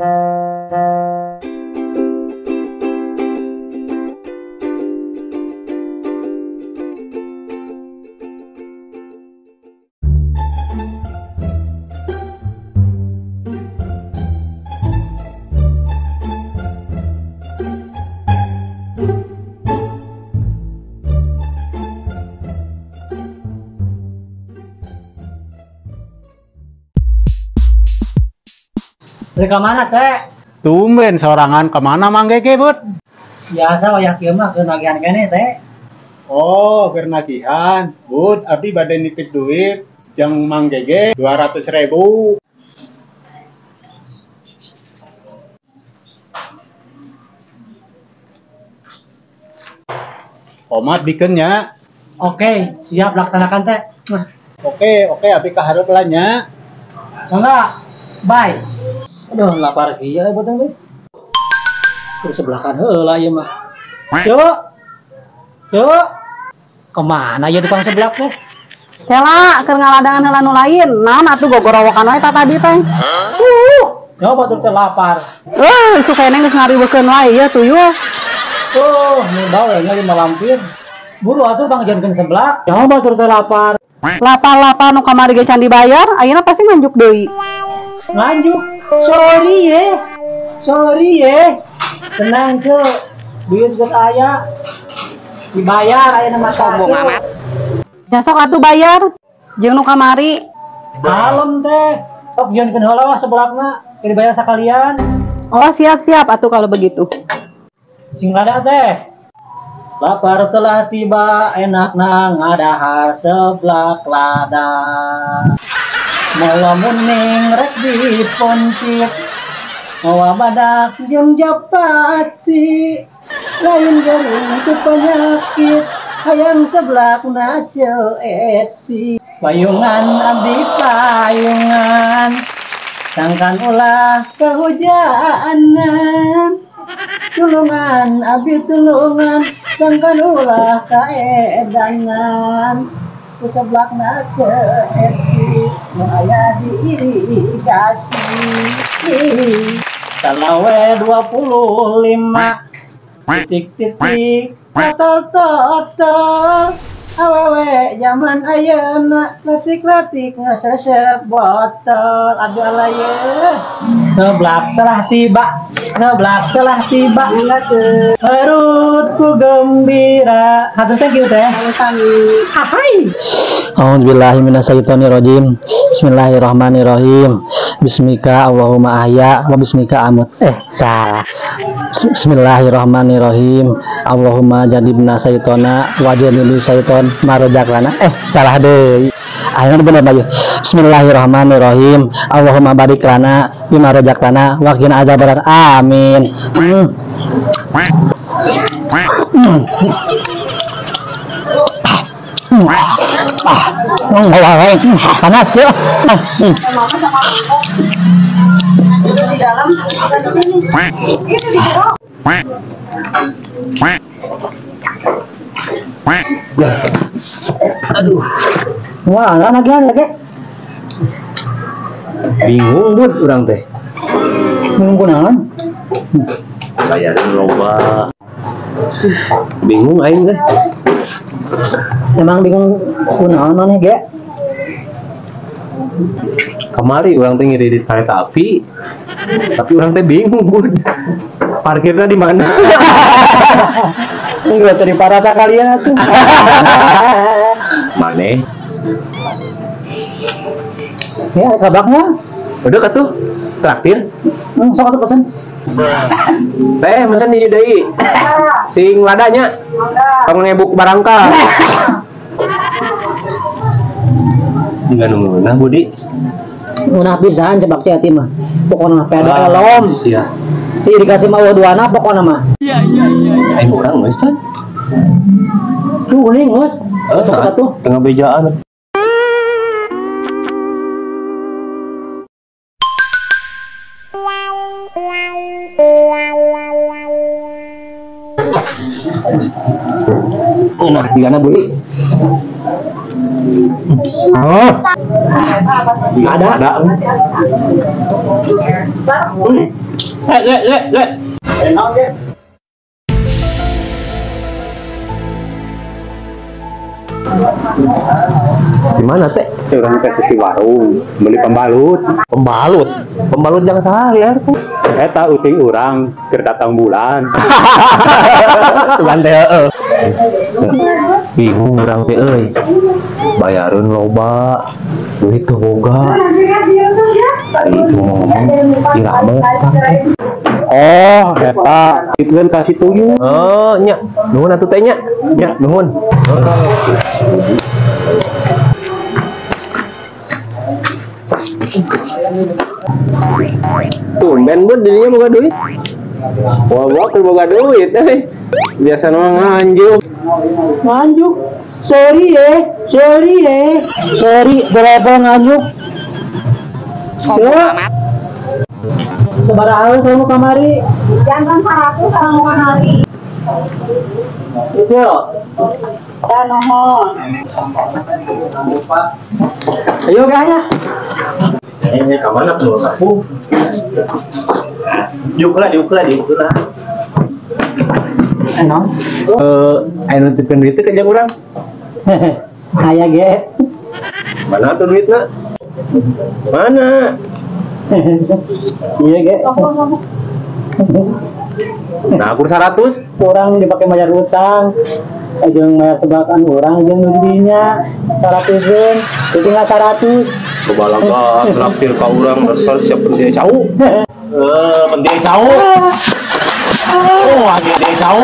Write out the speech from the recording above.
Dari kemana teh? Tumben sorangan kemana Mang Gege, Bud? Biasa wayah kieu mah keur nagihan keneh teh. Oh, keur nagihan. Bud, abdi bade nitip duit jeung Mang Gege 200.000. Omat bikeun nya. Oke, siap laksanakan teh. Oke, oke, abdi kaharep lah nya. Enggak. Bye. Aduh, lapar kieu ya botong teh. Terus sebelakan heula ieu mah. Cuk. Cuk. Kemana ya tukang seblak teh? Kela, keur ngaladangan heula nu lain. Naon atuh gogorowokan wae ta tadi teh. Coba tuh teh lapar. Itu kayaknya geus ngariweukeun wae ieu tuyul. Oh, nu bae nya lima lampir. Buru atuh Bang jangan seblak. Coba tuh teh lapar. Lapar-lapar nu kamari ge can dibayar, ayeuna pasti nganjuk deui. Nganjuk. Sorry ye. Sorry ye. Tenang ke. Duit geus aya. Dibayar aya nama sombong amat. Nya sok atuh bayar. Jeung nu kamari. Kalem teh. Sok jieunkeun heula seblakna, dibayar sakalian. Oh, siap-siap atuh kalau begitu. Sing lada teh. Lapar telah tiba, enakna ngadahar seblak lada. Mawa muning rek dipontik, mawa badak jeung japati, lain gering ku penyakit, hayang seblak na eti. Payungan abdi payungan, sangkan ulah kehujanan. Tulungan abdi tulungan, sangkan ulah kaedanan. Ku seblak na eti, nu aya diirigasi. Salawe 25 titik-titik total-total. Awewe zaman ayeuna letik-letik ngesresep botol. Aduh alaye. Seblak telah tiba, seblak telah tiba. Perutku gembira. Hatur thank you teh. Hai. A'udzubillahi minasyaitonirrajim. Bismillahirrahmanirrahim. Bismika Allahumma ahya wa bismika amut. Salah. Bismillahirrahmanirrahim. Allahumma jadibna saitona wa janibi saiton marojaklana. Salah deh. Akhirnya bener aja. Bismillahirrahmanirrahim. Allahumma barik lana bima rojaklana wa qina adzabannar. Amin. Panas ya. Aduh. Wah, lagi lagi. Bingung Bud urang teh. Bingung kunaon? Bayaran loba. Bingung aing teh. Emang bingung kunaon maneh ge? Kamari urang teh ngiridit kereta api. Tapi urang teh bingung Bud. Parkirnya di mana? Enggak tadi parata kalian tuh. Maneh? Ya, kabaknya. Udah atuh. Traktir. Sok atuh pesen. Teh, mesen di deui. Sing ladanya. Tong ngebuk barangka. Enggak nungguna Budi. Ngeunah pisan jebak teh hati mah. Pokona peda elom. Sia. Ih dikasih mah eueuh duana pokona mah. Iya. Aing urang geus teh. Tuh uning geus. Atuh tengah bejaan. Nah, digana Budi. Oh. Ada. Le. Naon ge? Di mana teh? Urang teh di warung beli pembalut. Pembalut? Pembalut yang sehari ya tuh. Eta uting urang keur datang bulan. Tuhan teh heeh. Bingung urang teh euy. Bayareun loba, duit teu boga. Ari ngomong iramu teh. Oh, eta ituan kasih tuyul. Oh, nya. Nuhun atuh teh nya. Nya, nuhun. Tumben bud dirinya boga duit. Wah, wah boga duit euy. Biasa mah nganjuk. Nganjuk. Sorry ya. Sorry ya. Sorry berapa nganjuk. Sombong amat. Sabaraha kamu kamari? Jangan 100 sama kamari. Itu. Ya nuhun. Ayo kayaknya. Ini ke mana tuh aku? Diuk lah. Enon? Ayo nutupin duitnya ke urang. Aya ge. Mana tuh duitnya? Mana? Iya ge. Nah, aku 100. Urang dipakai bayar utang. Jeung bayar sebakan urang jeung nudinya 100-eun, jadi nggak 100. Kebalaga traktir ka urang dasar siap penting cau. Penting cau. Oh, anjing cau.